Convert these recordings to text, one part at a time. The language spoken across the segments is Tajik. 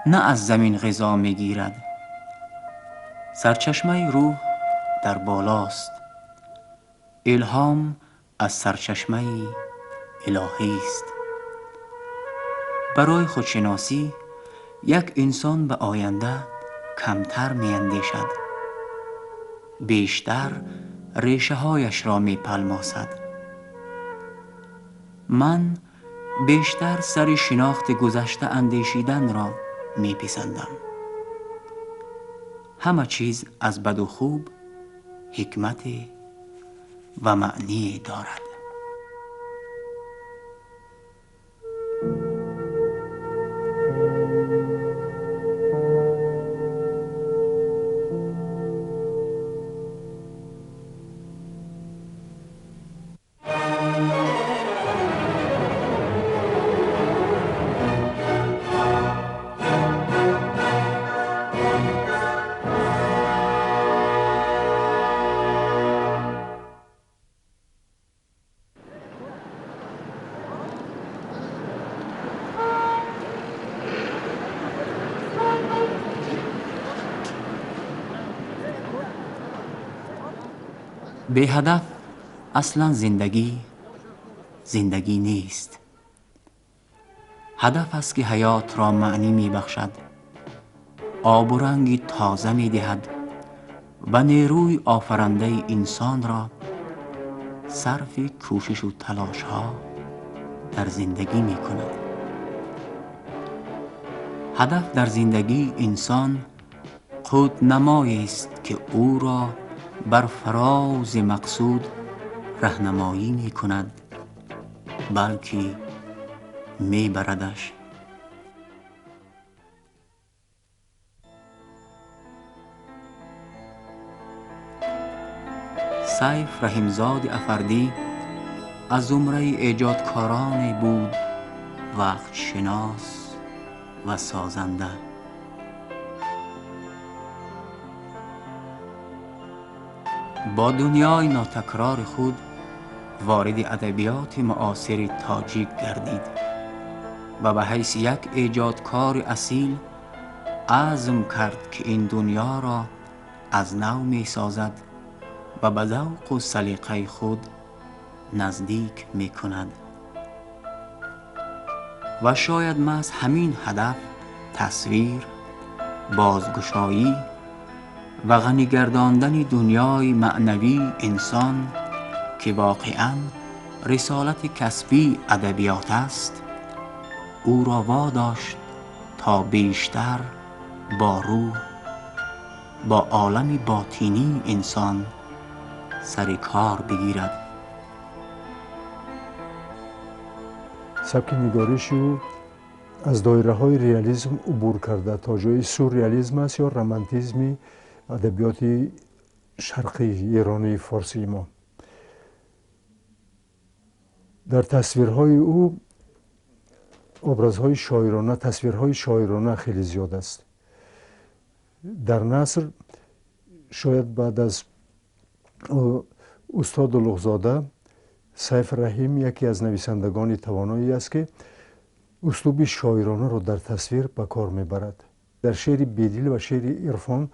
نه از زمین غذا می‌گیرد. سرچشمه روح در بالاست. الهام از سرچشمه الهی است. برای خودشناسی یک انسان به آینده کمتر می‌اندیشد، بیشتر ریشه هایش را می‌پلماسد. من بیشتر سر شناخت گذشته اندیشیدن را میپسندم. همه چیز از بد و خوب حکمت و معنی دارد. به هدف اصلا زندگی نیست. هدف است که حیات را معنی می بخشد، آب و رنگ تازه می دهد و نیروی آفرنده انسان را صرف کوشش و تلاش ها در زندگی می کند. هدف در زندگی انسان قطب نمایی است که او را بر فراز مقصود راهنمایی می کند، بلکه می بردش. سیف رحیمزاد افردی از زمره ایجادکاران بود وقت شناس و سازنده. با دنیای ناتکرار خود وارد ادبیات معاصر تاجیک گردید و به حیث یک ایجادکار اصیل عزم کرد که این دنیا را از نو می سازد و به ذوق و سلیقه خود نزدیک می کند. و شاید محض همین هدف تصویر، بازگشایی و غنی گرداندن دنیای معنوی انسان که واقعاً رسالت کسبی ادبیات است، او را واداشت تا بیشتر با روح، با عالم باطینی انسان سر کار بگیرد. سبک نگارش او از دایره های реализм عبور کرده تا جای سورреализм است یا романтизми ادبیات شرقی ایرانی فارسی ما. در تصویرهای او ابرازهای شاعرانه، تصویرهای شاعرانه خیلی زیاد است. در نثر شاید بعد از استاد لغزاده، سیف رحیم یکی از نویسندگان توانایی است که اسلوب شاعرانه را در تصویر به کار میبرد. در شعر بیدل و شعر عرفان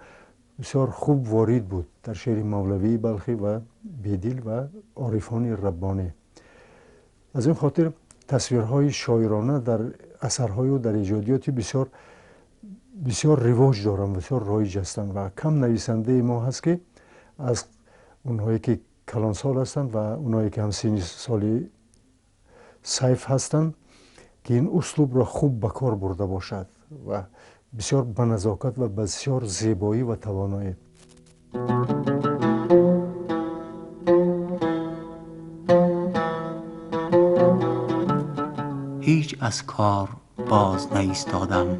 بسیار خوب وارد بود، در شعر مولوی بلخی و بیدل و عارفان ربانی. از این خاطر تصویرهای شاعرانه در اثرهای و در ایجادیات بسیار بسیار رواج دارند، بسیار رایج هستند و کم نویسنده ما هست که از اونهایی که کلانسال هستند و اونهایی که هم سینی سالی سیف هستند که این اسلوب را خوب به کار برده باشد و بسیار به نزاکت و بسیار زیبایی و توانایی. هیچ از کار باز نایستادم.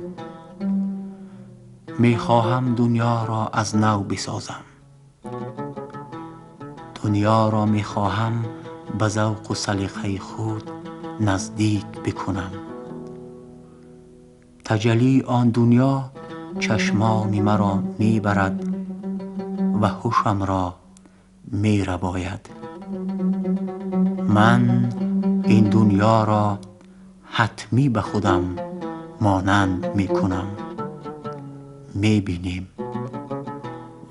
میخواهم دنیا را از نو بسازم. دنیا را میخواهم به ذوق و سلیقه خود نزدیک بکنم. تجلی آن دنیا چشمان مرا میبرد و هوشم را میرباید. من این دنیا را حتمی به خودم مانند میکنم. میبینیم.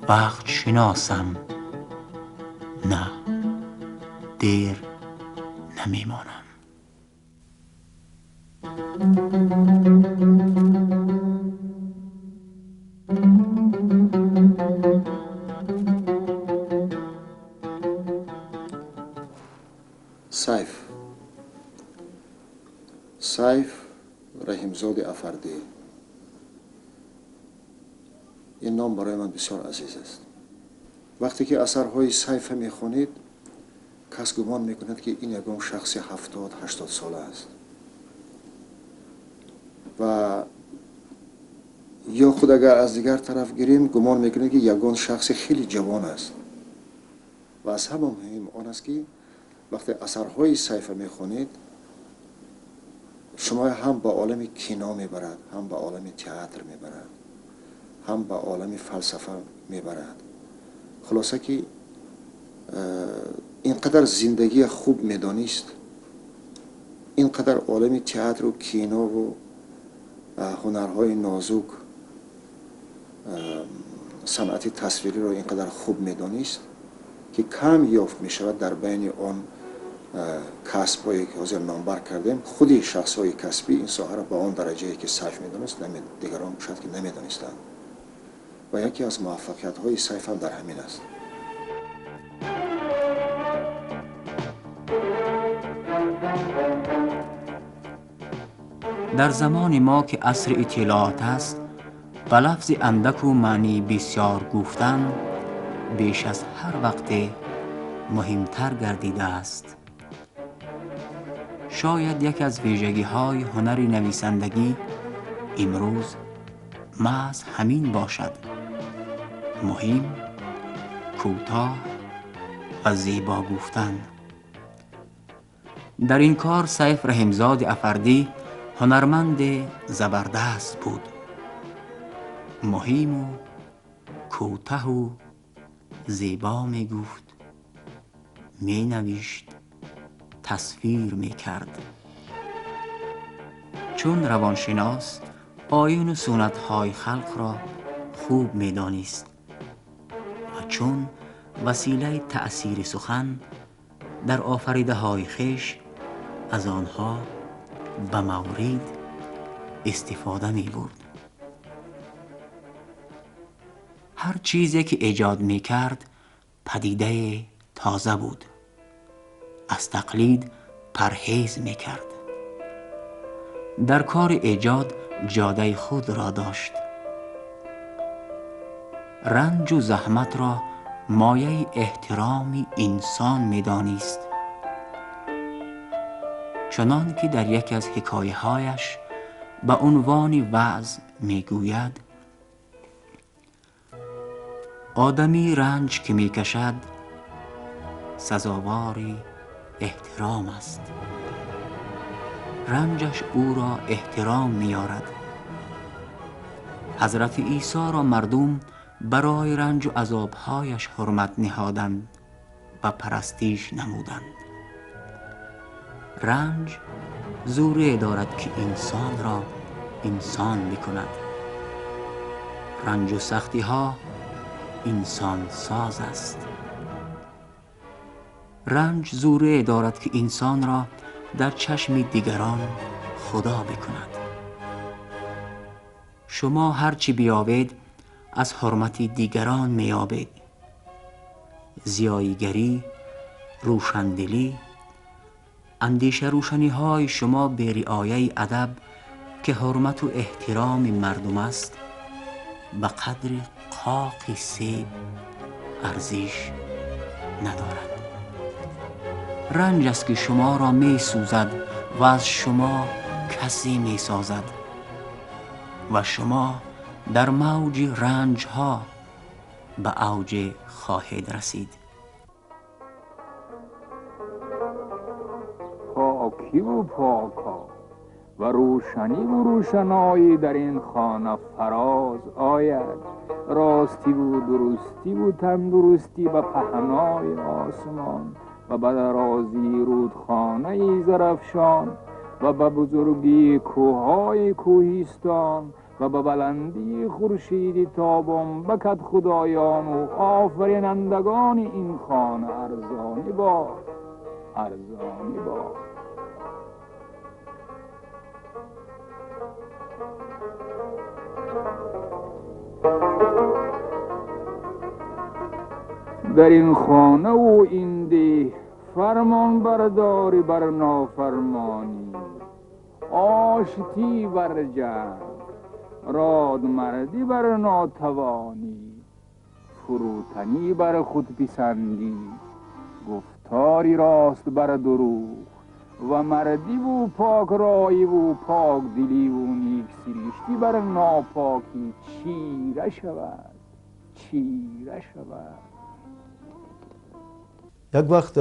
وقت شناسم، نه دیر نمیمانم. Сайф Раҳимзоди Афардӣ. Ин ном барои ман бисёр азиз аст. Вақте ки асарҳои Сайфа мехонед, кас гумон мекунад, ки ин ягон шахси 70-80 сола аст ва ё худ агар аз дигар тараф гирем, гумон мекунед, ки ягон шахси хеле ҷавон аст. Ва аз ҳама муҳим он аст, ки вақте асарҳои Сайфа мехонед, шумо ҳам ба олами кино мебарад, ҳам ба олами театр мебарад, ҳам ба олами фалсафа мебарад. Хулоса ки ин қадар зиндагии хуб медонист, ин қадар олами театру кинову ҳунарҳои нозук, санъати тасвириро ин қадар хуб медонист, ки кам ёфт мешавад дар байни он касбҳое ки ҳозир номбар кардем. Худи шахсҳои касбӣ ин соҳаро ба он дараҷае ки Сайф медонист, дигарон шояд ки намедонистанд. Ва яке аз муваффақиятҳои Сайф ҳам дар ҳамин аст. Дар замони мо ки асри иттилоот аст, ба лафзи андаку маънии бисёр гуфтан беш аз ҳар вақте муҳимтар гардидааст. Шояд яке аз вижагиҳои ҳунари нависандагӣ имрӯз маҳз ҳамин бошад: муҳим, кӯтоҳ ва зебо гуфтан. Дар ин кор Сайф Раҳимзоди Афардӣ ҳунарманди забардаст буд. Муҳиму кӯтаҳу зебо мегуфт, менавишт, тасвир мекард. Чун равоншинос оину суннатҳои халқро хуб медонист ва чун василаи таъсири сухан дар офаридаҳои хеш аз онҳо ба маврид истифода мебурд. Ҳар чизе ки эҷод мекард падидаи тоза буд. Аз тақлид парҳез мекард. Дар кори эҷод ҷодаи худро дошт. Ранҷу заҳматро мояи эҳтироми инсон медонист. Чунон ки дар яке аз ҳикояҳояш ба унвони ваъз мегӯяд: одами ранҷ ки мекашад сазовори эҳтиром аст. Ранҷаш ӯро эҳтиром меорад. Ҳазрати Исоро мардум барои ранҷу азобҳояш ҳурмат ниҳоданд ва парастиш намуданд. Ранҷ зӯре дорад ки инсонро инсон мекунад. Ранҷу сахтиҳо инсонсоз аст. Ранҷ зӯре дорад ки инсонро дар чашми дигарон худо бикунад. Шумо ҳарчи биёбед аз ҳурмати дигарон меёбед. Зиёигарӣ, рӯшандилӣ, андешарӯшаниҳои шумо бе риояи адаб ки ҳурмату эҳтироми мардум аст, ба қадри қоқи себ арзиш надорад. Ранҷ аст ки шуморо месӯзад ва аз шумо касе месозад ва шумо дар мавҷи ранҷҳо ба авҷ хоҳед расид. Покиву пока ва рӯшаниву рӯшаноӣ дар ин хона фароз ояд. Ростиву дурустиву тандурустӣ ба паҳнои осмон ва ба дарозии рӯдхонаи Зарафшон ва ба бузургии кӯҳҳои кӯҳистон و به بلندی خورشید تابان بکد خدایان و آفرینندگان این خانه ارزانی باد، ارزانی باد. در این خانه و این ده فرمان برداری بر نافرمانی، آشتی بر جنگ، راد مردی بر ناتوانی، فروتنی بر خودپسندی، گفتاری راست بر دروغ و مردی و پاک رایی و پاک دلی و نیک سریشتی بر ناپاکی چیره شود، چیره شود. Як вақт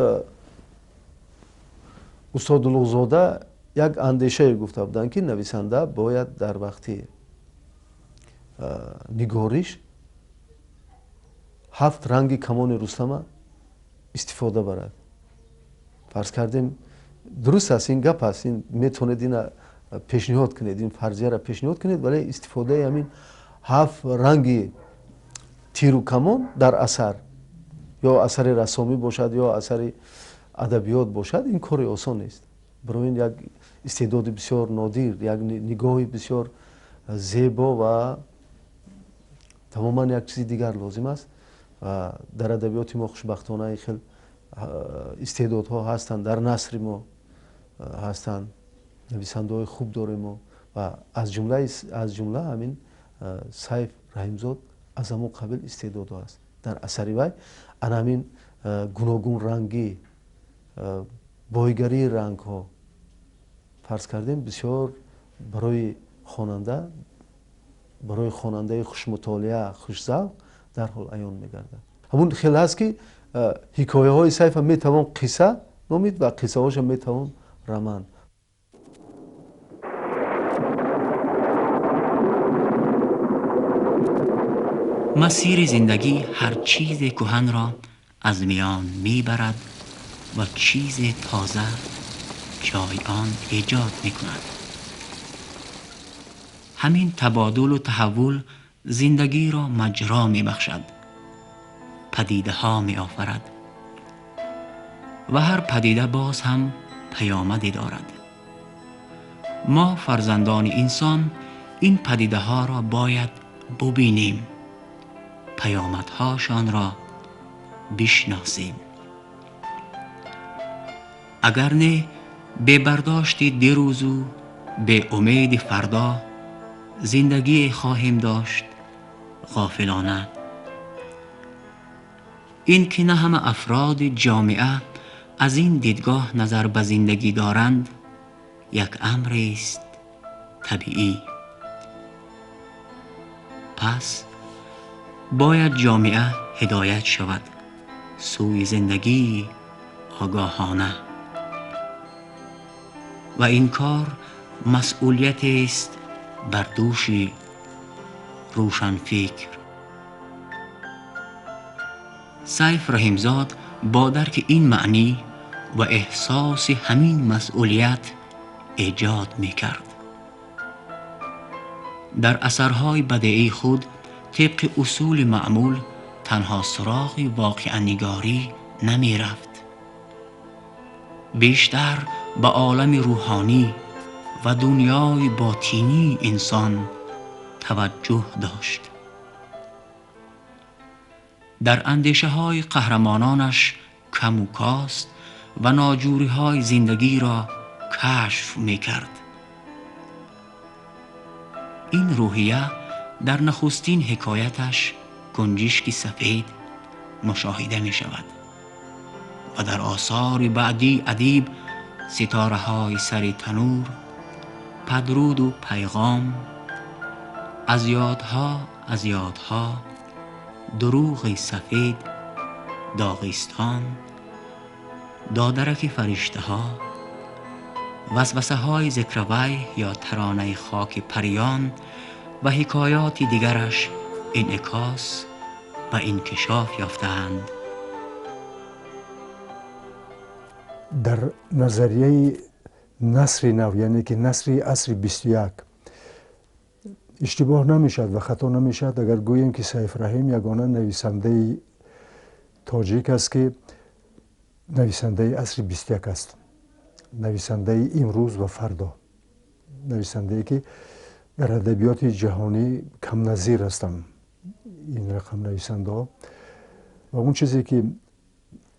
устод Улуғзода як андешае гуфта буданд, ки нависанда бояд дар вақти нигориш ҳафт ранги камони Рустама истифода барад. Фарз кардем, дуруст аст, ин гап аст, ин метавонед ина пешниҳод кунед, ин фарзияро пешниҳод кунед, вале истифодаи ҳамин ҳафт ранги тиру камон дар асар, ё асари рассомӣ бошад, ё асари адабиёт бошад, ин кори осон нест. Барои ин як истеъдоди бисёр нодир, як нигоҳи бисёр зебо ва тамоман як чизи дигар лозим аст. Ва дар адабиёти мо хушбахтона ин хел истеъдодҳо ҳастанд, дар насри мо ҳастанд, нависандаҳои хуб дорем мо ва аз ҷумла ҳамин Сайф Раҳимзод аз ҳамон қабил истеъдодҳо аст. Дар асари вай ана ҳамин гуногунрангӣ, бойгарии рангҳо фарз кардем бисёр барои хонанда, барои хонандаи хушмутолиа, хушзавқ дарҳол аён мегардад. Ҳамун хел ҳаст, ки ҳикояҳои Сайфа метавон қисса номид ва қиссаҳоша метавон роман. مسیر زندگی هر چیز کهن را از میان میبرد و چیز تازه جای آن ایجاد میکند. همین تبادل و تحول زندگی را مجرا میبخشد، پدیده ها میآفرد و هر پدیده باز هم پیامدی دارد. ما فرزندان انسان این پدیده ها را باید ببینیم، پیامدهاشان را بشناسیم. اگر نه، به برداشت دیروز و به امید فردا زندگی خواهیم داشت غافلانه. این که نه همه افراد جامعه از این دیدگاه نظر به زندگی دارند یک امر است طبیعی. پس باید جامعه هدایت شود سوی زندگی آگاهانه و این کار مسئولیت است بر دوش روشنفکر. سیف رحیمزاد با درک این معنی و احساس همین مسئولیت ایجاد می کرد. در اثرهای بدیعی خود طبق اصول معمول تنها سراغ واقع نگاری نمی رفت. بیشتر به عالم روحانی و دنیای باطینی انسان توجه داشت. در اندیشه های قهرمانانش کم و کاست و ناجوری های زندگی را کشف می کرد. این روحیه در نخستین حکایتش گنجشک سفید مشاهده می شود و در آثار بعدی ادیب ستاره های سر تنور، پدرود و پیغام، از یادها از یادها، دروغ سفید، داغستان، دادرک فرشته ها، وسوسه های ذکروی یا ترانه خاک پریان و حکایات دیگرش انعکاس و انکشاف یافتند. در نظریه نصر نو، یعنی که نصر عصر 21، Иштибоҳ намешавад ва хато намешавад агар гӯем, ки Сайф Раҳим ягона нависандаи тоҷик аст, ки нависандаи асри 21 аст, нависандаи имрӯз ва фардо, нависандае ки дар адабиёти ҷаҳонӣ камназир ҳастанд ин рақам нависандаҳо. Ва он чизе ки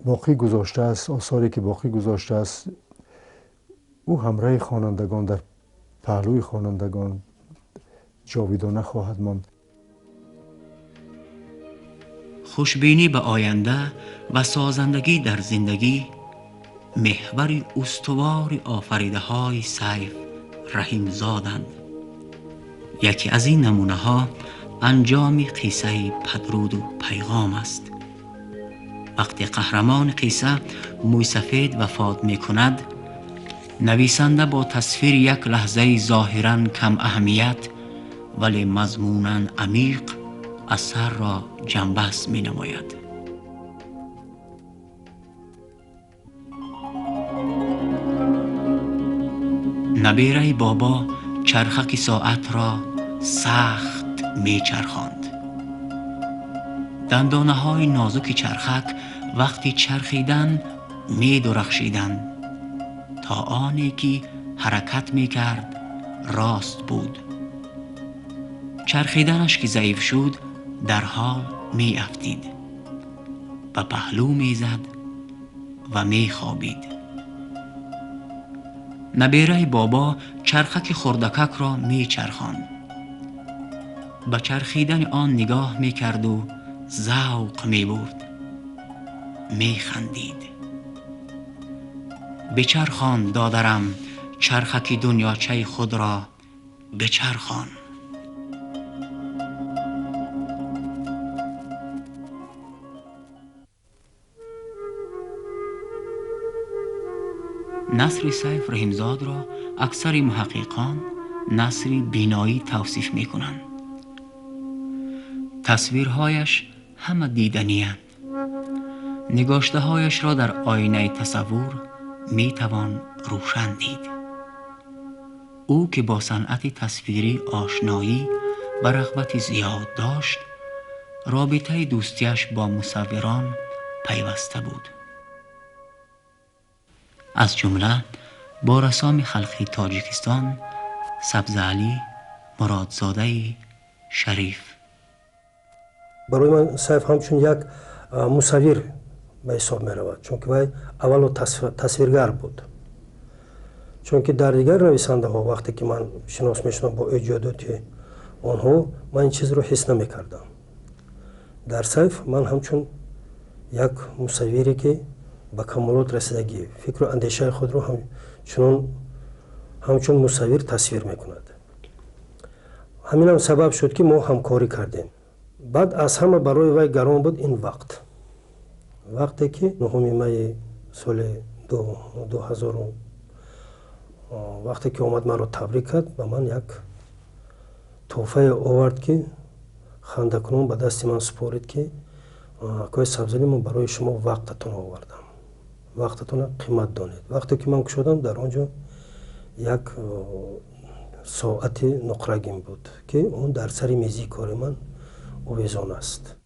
боқӣ гузоштааст, осоре ки боқӣ гузоштааст, ӯ ҳамраҳи хонандагон, дар паҳлӯи хонандагон ҷовидона хоҳад монд. Хушбинӣ ба оянда ва созандагӣ дар зиндагӣ меҳвари устувори офаридаҳои Сайф Раҳимзоданд. Яке аз ин намунаҳо анҷоми қиссаи Падруду Пайғом аст. Вақте қаҳрамони қисса мӯйсафед вафот мекунад, нависанда бо тасвири як лаҳзаи зоҳиран камаҳамият, вале мазмунан амиқ асарро ҷамъбаст менамояд. Набераи бобо чархаки соатро сахт мечархонд. Дандонаҳои нозуки чархак вақти чархидан медурахшиданд, то оне ки ҳаракат мекард рост буд. Чархиданаш ки заиф шуд, дарҳол меафтид, ба паҳлӯ мезад ва мехобид. Набераи бобо чархаки хурдакакро мечархонд. Ба чархидани он нигоҳ мекарду завқ мебурд, механдид. Бичархон, додарам, чархаки дунёчаи худро бичархон. Насри Сайф Раҳимзодро аксари муҳаққиқон насри биноӣ тавсиф мекунанд. Тасвирҳояш ҳама диданиянд. Нигоштаҳояшро дар оинаи тасаввур метавон рӯшан дид. Ӯ ки бо санъати тасвирӣ ошноӣ ва рағбати зиёд дошт, робитаи дӯстиаш бо мусаввирон пайваста буд. Аз ҷумла бо рассоми халқи Тоҷикистон Сабзаалӣ Муродзодаи Шариф. Барои ман Сайф ҳамчун як мусаввир ба ҳисоб меравад, чунки вай аввало тасвиргар буд. Чунки дар дигар нависандаҳо вақте ки ман шинос мешудам бо эҷодоти онҳо, ман ин чизро ҳис намекардам. Дар Сайф ман ҳамчун як мусаввире ки ба камолот расидагӣ, фикру андешаи худро ҳамчун мусаввир тасвир мекунад. Ҳаминам сабаб шуд, ки мо ҳамкорӣ кардем. Баъд аз ҳама барои вай гарон буд ин вақт. Вақте ки 9 майи соли 2000 вақте ки омад маро табрик кард, ба ман як тӯҳфае овард, ки хандакунон ба дасти ман супорид, ки акои Сабзалӣ, ман барои шумо вақтатонро овардам, вақтатонро қимат донед. Вақте ки ман кушодам, дар он ҷо як соати нуқрагин буд, ки он дар сари мези кори ман овезон аст.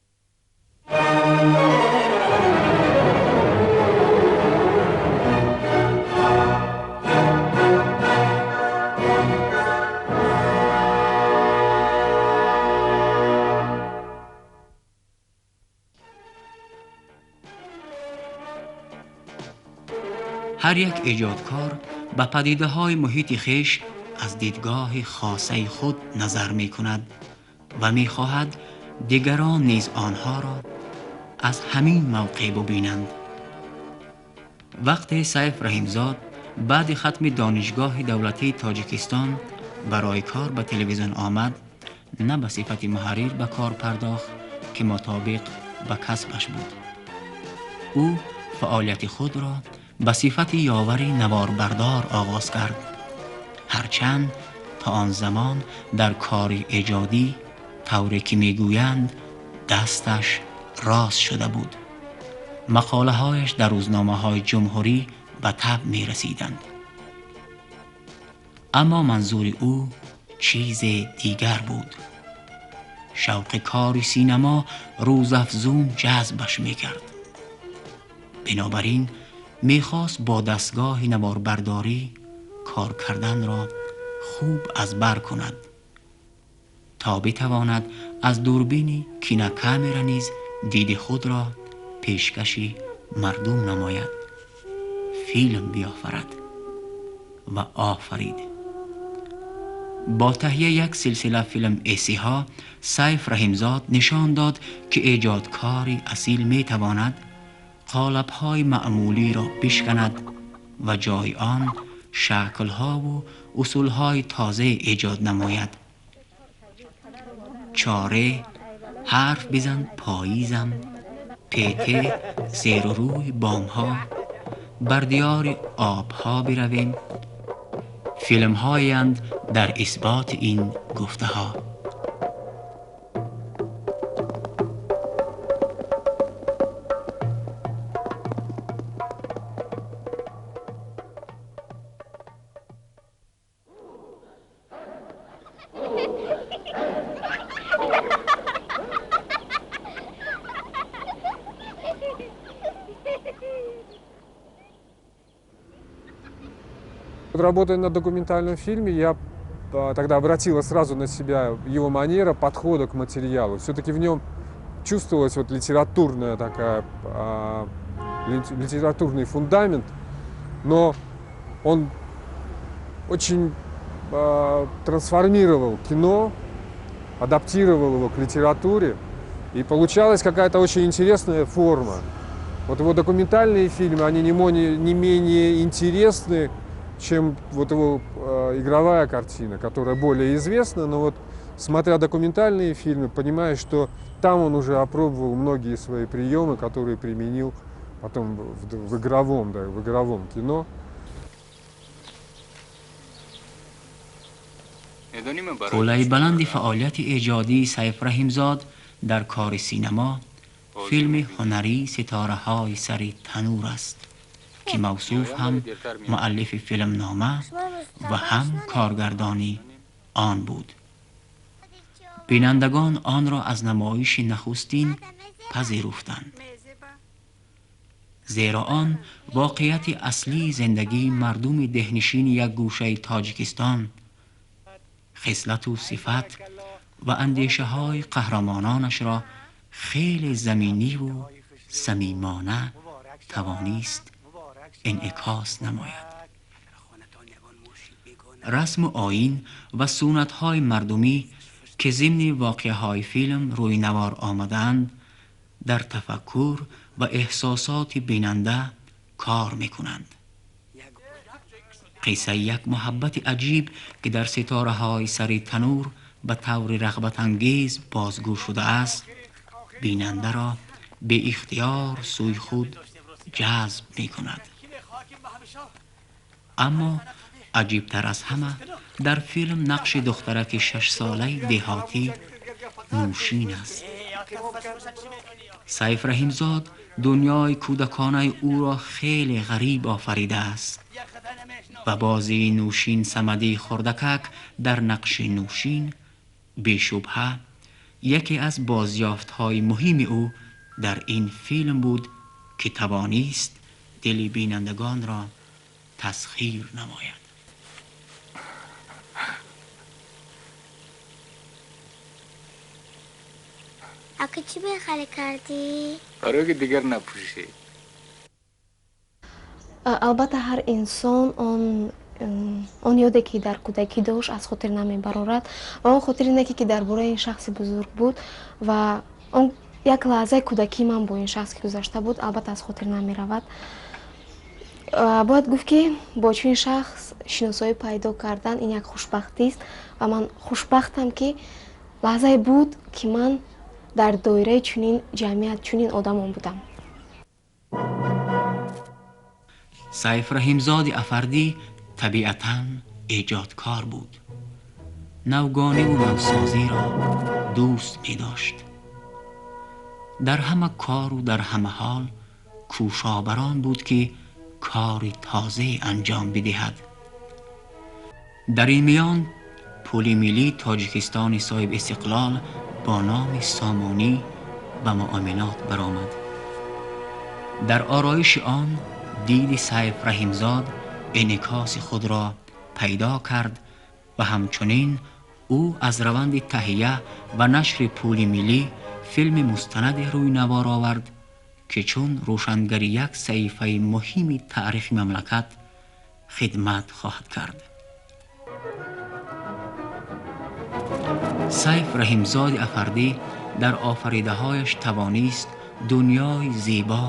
Ҳар як эҷодкор ба падидаҳои муҳити хеш аз дидгоҳи хосаи худ назар мекунад ва мехоҳад дигарон низ онҳоро аз ҳамин мавқеъ бубинанд. Вақте Сайф Раҳимзод баъди хатми Донишгоҳи давлатии Тоҷикистон барои кор ба телевизион омад, на ба сифати муҳаррир ба кор пардохт, ки мутобиқ ба касбаш буд. Ӯ фаъолияти худро ба сифати ёвари наворбардор оғоз кард. Ҳарчанд то он замон дар кори эҷодӣ, тавре ки мегӯянд, дасташ рост шуда буд. Мақолаҳояш дар рӯзномаҳои ҷумҳурӣ ба таб мерасиданд. Аммо манзури ӯ چیز دیگر بود. شوق کار سینما روزافزون جذبش میکرد. بنابراین میخواست با دستگاه نواربرداری کار کردن را خوب از بر کند تا بتواند از دوربین کینوکامرا نیز دید خود را پیشکش مردم نماید، فیلم بیافرد و آفرید. با تهیه یک سلسله فیلم ایسی ها، سیف رحیمزاد نشان داد که ایجادکاری اصیل می تواند قالب های معمولی را بشکند و جای آن شکل ها و اصول های تازه ایجاد نماید. چاره، حرف بزن پاییزم، پیته، زیر و روی بام ها، بر دیار آب ها برویم، فیلم هایند در اثبات این گفته ها. Работая над документальным фильмом, я тогда обратила сразу на себя его манера подхода к материалу. Все-таки в нем чувствовалась вот литературная такая, литературный фундамент, но он очень трансформировал кино, адаптировал его к литературе, и получалась какая-то очень интересная форма. Вот его документальные фильмы, они не менее интересны, чем вот его игровая картина, которая более известна, но вот смотря документальные фильмы, понимаешь, что там он уже опробовал многие свои приемы, которые применил потом в игровом, да, в игровом кино. قله‌ی بلند فعالیت ایجادی سیف رحیمزاد در کار سینما، فیلم هنری ستاره های سر تنور است که موصوف هم مؤلف فیلمنامه و هم کارگردانی آن بود. بینندگان آن را از نمایش نخستین پذیرفتند، زیرا آن واقعیت اصلی زندگی مردم دهنشین یک گوشه تاجیکستان، خصلت و صفت و اندیشه های قهرمانانش را خیلی زمینی و صمیمانه توانست انعکاس نماید. رسم و آیین و سنت های مردمی که ضمن واقعه های فیلم روی نوار آمدند، در تفکر و احساسات بیننده کار میکنند. قصه یک محبت عجیب که در ستاره های سر تنور به طور رغبت انگیز بازگو شده است، بیننده را به اختیار سوی خود جذب می کند. اما عجیبتر از همه در فیلم نقش دخترک 6 ساله دهاتی نوشین است. سیف رحیمزاد دنیای کودکانه او را خیلی غریب آفریده است و بازی نوشین صمدی خردکک در نقش نوشین بی‌شبهه یکی از بازیافت‌های مهم او در این فیلم بود که توانست دل بینندگان را تسخیر نماید. آخه چی بخاله کردی؟ برای که دیگر نپوشی. Албатта, ҳар инсон он ёде ки дар кӯдакӣ дошт, аз хотир намебарорад ва он хотири неке ки дар бораи ин шахси бузург буд ва он як лаҳзаи кӯдакии ман бо ин шахс ки гузашта буд, албатта, аз хотир намеравад. Бояд гуфт, ки бо чунин шахс шиносоӣ пайдо кардан ин як хушбахтист ва ман хушбахтам, ки лаҳзае буд, ки ман дар доираи чунин ҷамъият, чунин одамон будам. سیف رحیمزاد افردی طبیعتا ایجادکار بود. نوگانی و نوسازی را دوست می داشت. در همه کار و در همه حال کوشابران بود که کاری تازه انجام بدهد. در این میان پول ملی تاجیکستان صاحب استقلال با نام سامانی به معاملات برآمد. در آرایش آن دید سیف رحیمزاد انعکاس خود را پیدا کرد و همچنین او از روند تهیه و نشر پول ملی فیلم مستند روی نوار آورد که چون روشنگر یک صحیفه مهم تاریخ مملکت خدمت خواهد کرد. سیف رحیمزاد افردی در آفریده‌هایش توانست دنیای زیبا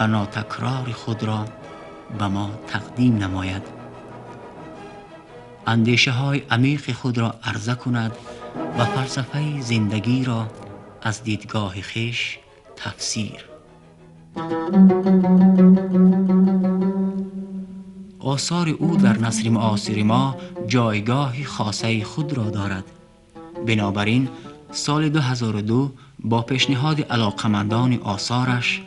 و ناتکرار خود را به ما تقدیم نماید، اندیشه های عمیق خود را عرضه کند و فلسفه زندگی را از دیدگاه خویش تفسیر. آثار او در نثر معاصر ما جایگاه خاصه خود را دارد. بنابراین سال 2002 با پیشنهاد علاقمندان آثارش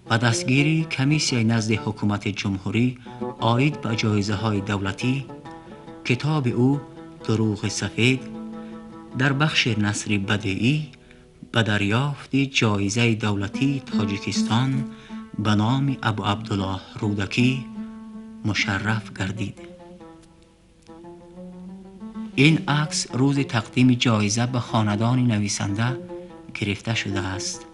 و دستگیری کمیسیای نزد حکومت جمهوری عاید به جایزه های دولتی، کتاب او دروغ سفید در بخش نثر بدیعی به دریافت جایزه دولتی تاجیکستان به نام ابو عبدالله رودکی مشرف گردید. این عکس روز تقدیم جایزه به خاندان نویسنده گرفته شده است.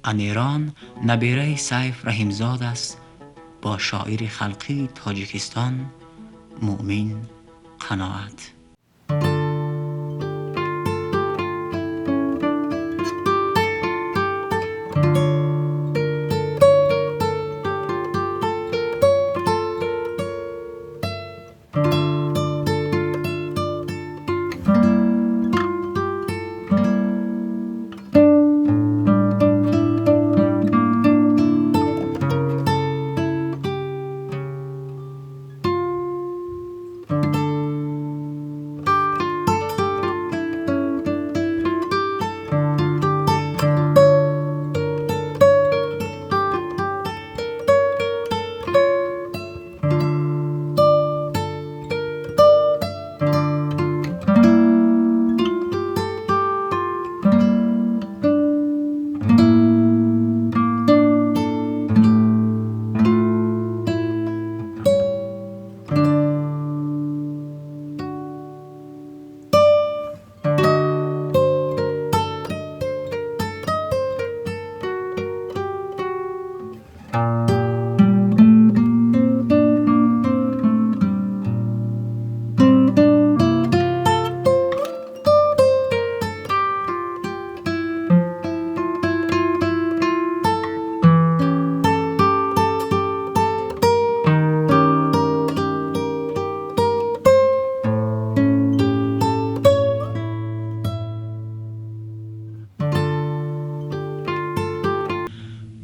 انیران نبیره سیف رحیمزاد است با شاعر خلقی تاجیکستان مؤمن قناعت.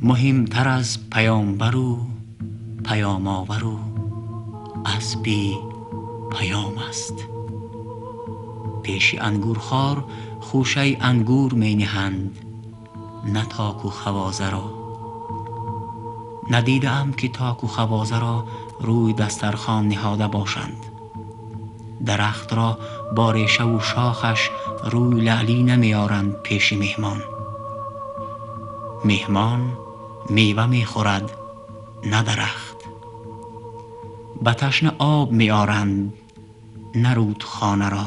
مهمتر از پیامبر و پیام آور و اسبی پیام است. پیش انگورخوار خوشه انگور می نهند، نه تاک و خوازه را. ندیدم که تاک و خوازه را روی دسترخوان نهاده باشند. درخت را با ریشه و شاخش روی لعلی نمیارند پیش مهمان. مهمان میوه میخورد نه درخت. به تشنه آب میارند نه رودخانه را.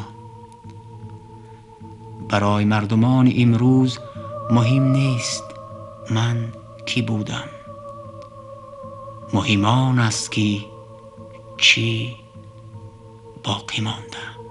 برای مردمان امروز مهم نیست من کی بودم، مهم آن است که چی باقی مانده.